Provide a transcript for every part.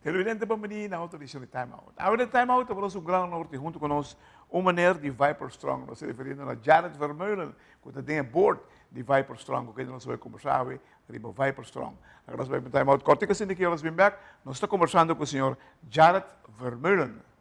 Televidente bon bini na otro edicion di Time Out. Awe den Time Out tabata un gran honor di hunto cu nos un meneer di Viper Strong. Nos ta referiendo na Jared Vermeulen cu ta den e board di Viper Strong cu kende nos ta bay combersa awe riba Viper Strong. Laga nos bay pa Time Out cortico asina ki nos bin bek. Nos ta combersando cu señor Jared Vermeulen.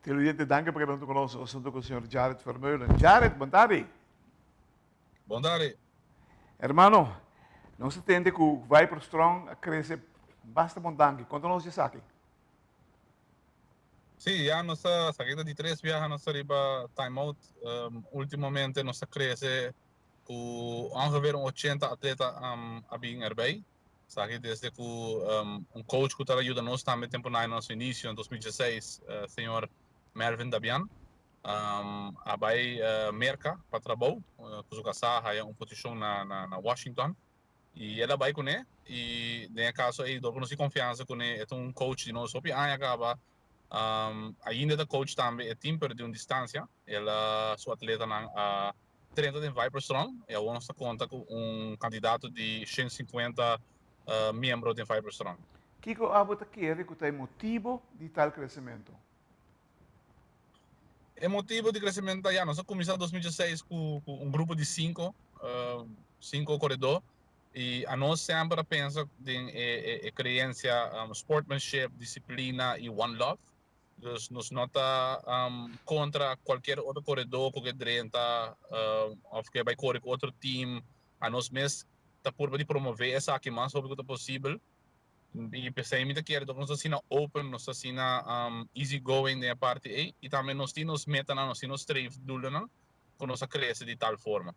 Televidente, danki pa keda huntu ku nos. Nos huntu ku señor Jared Vermeulen. Jared, bon tardi. Bon tardi. Hermano, nos a tende ku Viper Strong a krese basta bon danki. Konta nos di esaki. Sí, ya nos ta, esaki ta di tres biaha nos ta riba Time Out. Ultimamente nos a krese ku ongeveer un ochenta atleta a bin erbij. Esaki desde ku un coach ku tabata yuda nos tambe tempu na nos inicio na 2016, señor Melvin Dabian, a bai Merca pa trabou ku su kasá haya un posishon na Washington i el a bai kuné i den e kaso ei dor ku nos tin konfiansa kuné e ta un coach di nos hopi aña kaba ainda e ta coach tambe e team pero di un distansia el a su atletanan a 30 den Viper Strong y awor nos ta conta cu un candidato di 150 miembro den Viper Strong. Kico abo ta kere cu ta e motibo di tal crecemento? E motibo di crecemento ta ya nos a cuminsa 2016 cu un grupo di cinco, cinco coredor y anos semper a pensa den e creencia sportmanship, disciplina y one love. Dus nos no ta kontra kualkier otro koredó ku ke drenta òf ke bai kore ku otro tim. Anos mes ta purba di promové esaki mas hopi ku ta posibel. I p'esei mi ta kere tok nos ta asina open, nos ta asina easy going den e parti ei. I tambe nos tin nos metanan, nos tin nos streefdoelnan ku nos a krese di tal forma.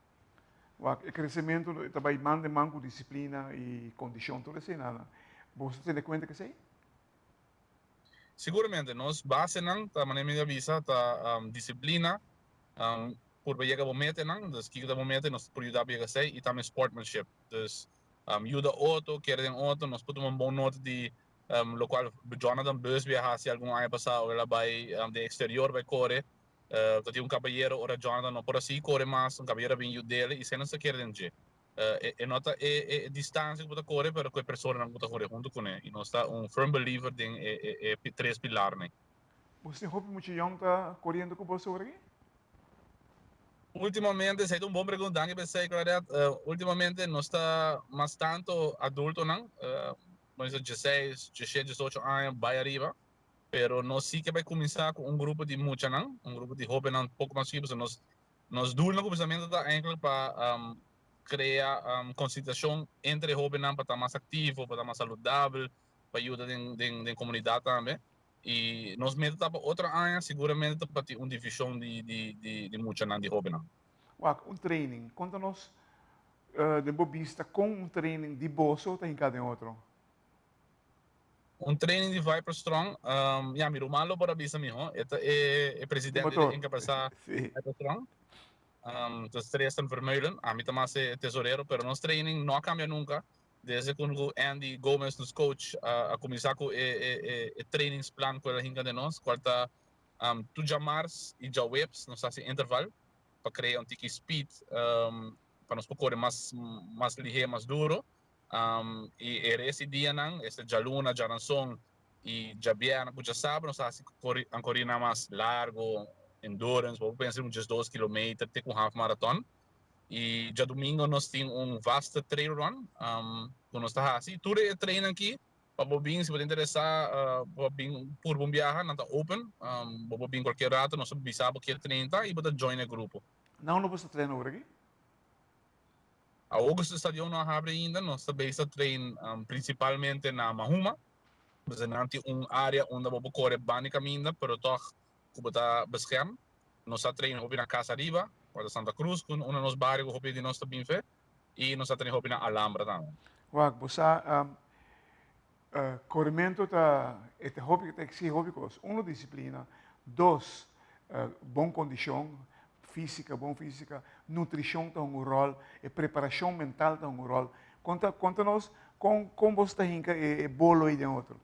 Wak, e kresementu ta bai man den man ku disiplina i kondishon tur esei. Boso ta tene kuenta ku esei? Siguramente, nos basenan ta manera mi a bisa ta disiplina, purba yega bo metenan, dus kiko ta bo mete nos por yuda bo yega esei y tambe sportmanship, dus yuda otro, kere den otro, nos por tuma un bon nota di locual Jonathan Busby a haci algun aña pasa ora el a bay den exterior bay core, ta tin un cabayero ora Jonathan no por a sigui core mas, un cabayero a bin yud'el y esei nos ta kere den dje. E no ta e distancia ku bo ta kore, pero ku e personanan ku bo ta kore huntu kuné. I nos ta un firm believer den e tres pilarnan. Bo tin hopi mucha yòn ta koriendo ku bo sobre aki? Ultimamente, esei ta un bon pregunta, danki pa esei, Claudette. Ultimamente nos ta mas tanto adultonan, bo bisa dieseis, diesshete, diesocho aña bai ariba, pero nos si ke bai kuminsá ku un grupo di muchanan, un grupo di hóbennan poko mas chikí, pasobra nos Nos doel na kuminsamentu ta enkele pa krea konsientishon entre e hóbennan pa ta mas aktivo, pa ta mas saludabel, pa yuda den komunidat tambe. I nos meta ta pa otro aña siguramente ta pa tin un divishon di muchanan, di hóbennan. Wak, un training. Konta nos den bo bista kon un training di boso ta hinká den otro. Un training di Viper Strong, um, ya, mi ruman lo por a bisa miho. E ta e, e presidente Motor. di encabeza Sí. Viper Strong. Um, dus Tristan Vermeulen, ami ta mas e tesorero, pero nos training no a cambia nunca. Desde cu Andy Gomez, nos coach, a cuminsa cu e trainingsplan cu el a hinca den nos, cual ta tur djamars y djaweps nos haci interval pa crea un tiki speed pa nos por core mas, mas lihe, mas duro. Y e rest di dianan, esta djaluna, djaranson y djabierna cu djasabra nos ta haci un corina mas largo, endurance, bo por pensa un 12 kilometer te cu un half marathon. Y djadumingo nos tin un vaste trail run cu nos ta haci. Tur e train aki, pa bo bin, si bo ta interesa, bo bin purba un biaha, nan ta open. Bo por bin cualkier rato, nos ta bisa bo kier train ta y bo ta join e grupo. Na unda bo ta train awor aki? Awor cu e stadion no a habri ainda, nos ta bezig ta train principalmente na Mahuma. Dus nan tin un area unda bo por core banda di caminda, pero toch cu bo ta bescherm. Nos ta train hopi na Casa Ariba, cu ta Santa Cruz, cu unda nos bario cu hopi di nos ta bin fe. Y nos ta train hopi na Alhambra tambe. Wak, bo sa, coremento ta, e ta hopi, ta exige hopi cos. Uno, disciplina. Dos, bon condicion fisica, bon fisica. Nutricion ta hunga un rol. E preparacion mental ta hunga un rol. Conta, conta nos con, con bo ta hinca e bolo ey den otro.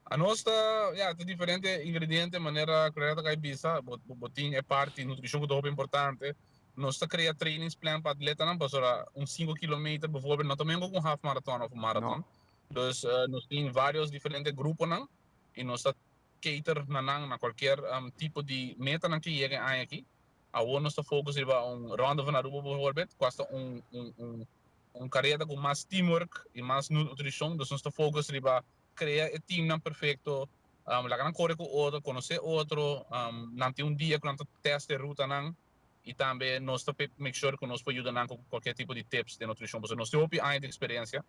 A nos ta, ya, ta diferente ingrediente manera Claretta ta bisa, bo tin e parti nutricion cu ta hopi importante. Nos ta crea trainingsplan pa atletanan pasobra un 5 kilometer bijvoorbeeld no ta mengo cu un half marathon of un marathon. No. Dus nos tin varios diferente gruponan y nos ta cater na nan na cualkier tipo di metanan cu yega e aña aki. Awor nos ta focus riba un Ronde van Aruba bijvoorbeeld, cu hasta un careda cu mas teamwork y mas nutricion. Dus nos ta focus riba crea e teamnan perfecto, laga nan core cu otro, conoce otro, nan tin un dia cu nan ta test e rutanan y tambe nos ta make sure cu nos por yuda nan cu cualkier tipo di tips den nutricion, pasobra nos tin hopi aña di experiencia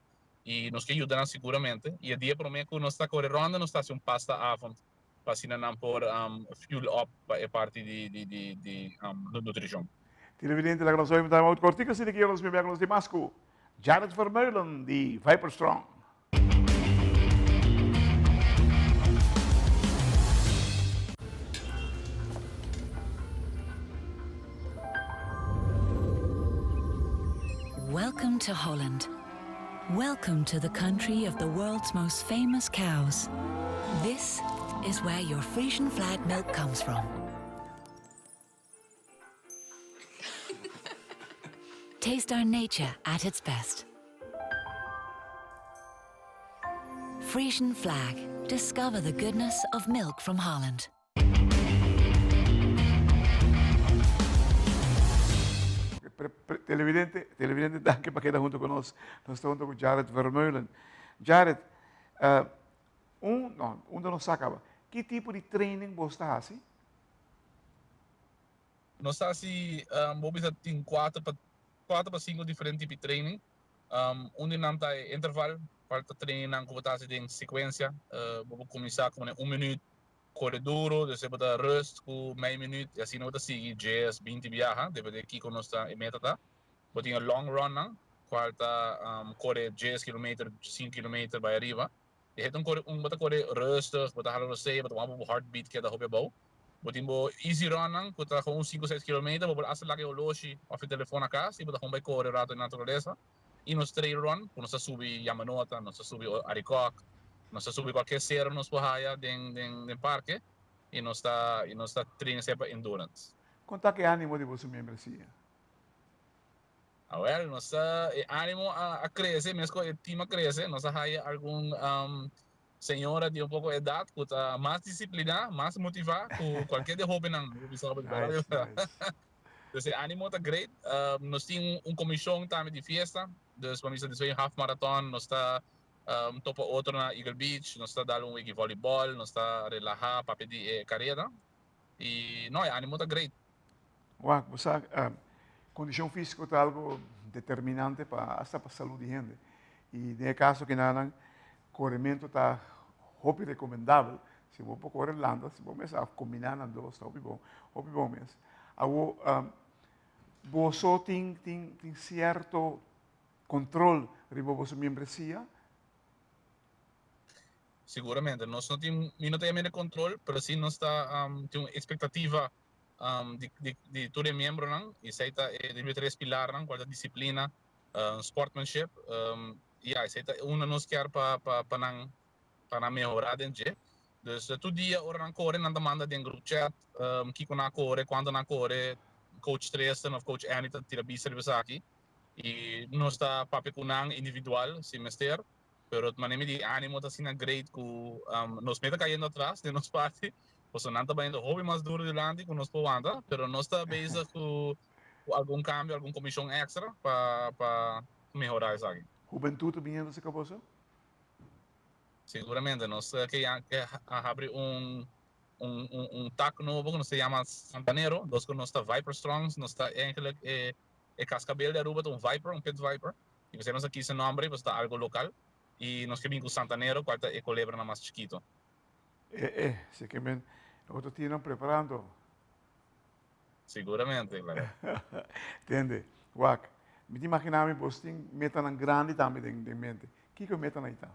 y nos ke yuda nan seguramente. Y e dia prome cu nos ta core ronda nos ta haci un pasta avond pa asina nan por fuel up pa e parti di nutricion. Televidente, laga nos oye un time out cortico, asina ki nos bia cu nos di mas cu Jared Vermeulen di Viper Strong. Welcome to Holland. Welcome to the country of the world's most famous cows. This is where your Frisian flag milk comes from. Taste our nature at its best. Frisian flag. Discover the goodness of milk from Holland. Televidente, televidente, danki pa keda hunto cu nos. Nos ta hunto cu Jared Vermeulen. Jared, un, no, unda nos sa caba. Ki tipo di training bo ta haci? Nos ta haci, bo bisa tin 4 pa, 4 pa 5 diferente tipo di training. Un di nan ta e interval, cual ta training nan cu bo ta haci den secuencia. Bo por cuminsa como un minuut core duro, despues bo ta rust cu mei minuut y asina bo ta sigui 10, 20 biaha, depende di kico nos ta, e meta ta. Bo tin e long run nan, cual ta core 10 kilometer, 5 kilometer bay ariba. E het un core, un bo ta core rustig, bo ta hala rosea, bo ta wak bo heartbeat keda hopi abou. Bo tin bo easy run nan, cu ta gewoon 5, 6 kilometer, bo por hasta laga e oloshi of e telefon na cas y bo ta gewoon bay core un rato den naturalesa. Y nos trail run, cu nos ta subi Yamanota, nos ta subi Arikok, nos ta subi cualkier cero nos por haya den parke y nos ta, y nos ta train esey pa endurance. Con ta cu e animo di boso membresia? Awel, nos ta, e animo a crece, mes cu e team a crece, nos a haya algun señora di un poco edad cu ta mas disciplina, mas motiva cu cualkier di e hobennan. Nice, nice. Dus e animo ta great. Nos tin un comision tambe di fiesta. Dus pa misa despues di un half marathon nos ta topa otro na Eagle Beach, nos ta dal un wiki volleyball, nos ta relaha papia di e careda. Y no, e animo ta great. Wak, bo sa, condicion fisico ta algo determinante pa hasta pa salud di hende. Y den e caso kinanan, coremento ta hopi recomendabel. Si bo por core landa, si bo mes a combina nan dos, ta hopi bon, hopi bon mes. Awo, boso tin cierto control riba boso membresia? Siguramente. Nos no tin, mi no ta yam'e control, pero si nos ta tin un expectativa di di di tur e miembronan y esey ta e di tres pilarnan cual ta disciplina, sportmanship y ya esey ta unda nos kier pa pa pa nan pa nan mehora den dje. Dus tur dia ora nan core nan ta manda den group chat kico nan a core, cuanto nan a core, coach Tristan of coach Andy ta tira bista riba esaki y nos ta papia cu nan individual si mester. Pero manera mi di animo ta asina great cu nos meta cayendo atras den nos parti, pasobra nan ta bayendo hopi mas duro dilanti cu nos por wanta, pero nos ta bezig cu algun cambio, algun comision extra pa pa mehora esaki. Hubentud ta biniendo cerca boso? Seguramente, nos ke ke habri un un un tak nobo cu nos ta yama Santanero, dos cu nos ta Viper Strongs, nos ta eigenlijk e e cascabel di Aruba ta un viper, un pit viper. Y p'esei nos a kisa nomber y pasobra ta algo local. Y nos ke bin cu Santanero cual ta e colebranan mas chikito. E e, si ke men otro tinan preparando. Siguramente, claro. Tende, wak, mi ta imagina mi bos tin metanan grandi tambe den den mente. Kiko e metanan ei ta?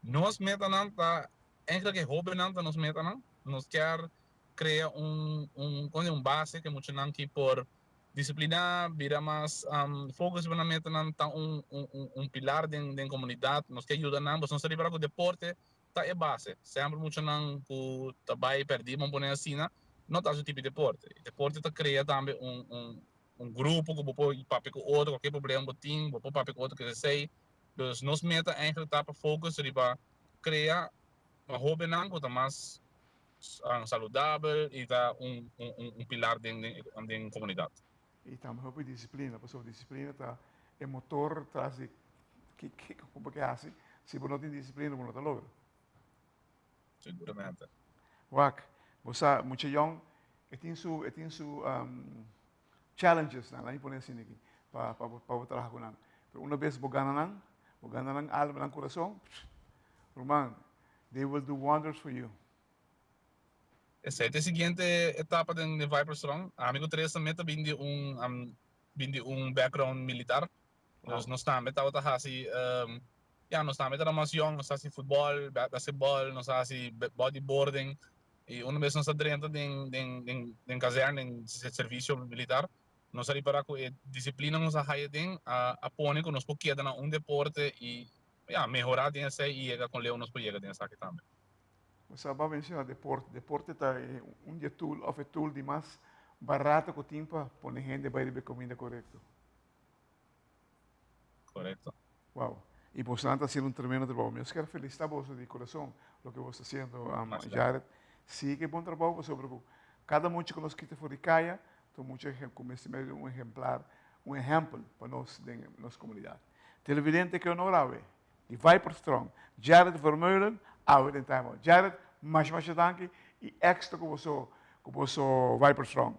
Nos metanan ta, eigenlijk e hobennan ta nos metanan. Nos kier crea un un, como un base ke muchanan ki por Disiplina, bira mas focus riba nan metanan ta un un pilar den den comunidad. Nos ke yuda nan, pasobra nos ta ripara cu deporte ta e base. Semper muchanan cu ta bay perdi, bo pone asina, no ta haci tipo di deporte. Deporte ta crea tambe un un un grupo cu bo por papia cu otro, cualkier problema bo tin, bo por papia cu otro cu esey. Dus nos meta eigenlijk ta pa focus riba crea hobennan cu ta mas saludabel y ta un un pilar den den comunidad. Y tambe hopi disciplina, pasobra disciplina ta e motor tras di kico cu bo ke haci, si bo no tin disciplina bo no ta logra. Seguramente. Wak, bo sa mucha yong e tin su e tin su challenges nan, laat mi pone asina aki, pa pa bo traha cu nan, pero una bes bo gana nan, bo gana nan alma, nan curason, ruman, they will do wonders for you. Esei ta e siguiente etapa den den Viper Strong. Ami ku Teresa tambe ta bin di un bin di un background militar. Dus nos tambe tabata hasi ya nos tambe tabata mas yong, nos a hasi futbòl, basketbòl, nos a hasi bodyboarding. I una bes nos a drenta den den den den kazèrne, den servisio militar, nos a ripará ku e disiplina ku nos a haya den a a pone ku nos por keda na un deporte i ya mehorá den esei i yega kon leu nos por yega den esaki tambe. Bo sa bo a menciona deporte. Deporte ta e un di e tool of e tool di mas barato cu tin pa pone hende bay riba e caminda corecto. Corecto. Wow. Y bosonan ta haciendo un tremendo trabao. Mi kier felicita boso di corazon loke boso ta haciendo, Jared. Sigue e bon trabao pasobra cu cada mucha cu nos kita for di caya ta un mucha cu mester mira un ehemplar, un ehempel pa nos den nos comunidad. Televidente ke honor awe di Viper Strong, Jared Vermeulen, awe den Time Out. Jared, masha masha danki y exito cu boso cu boso Viper Strong.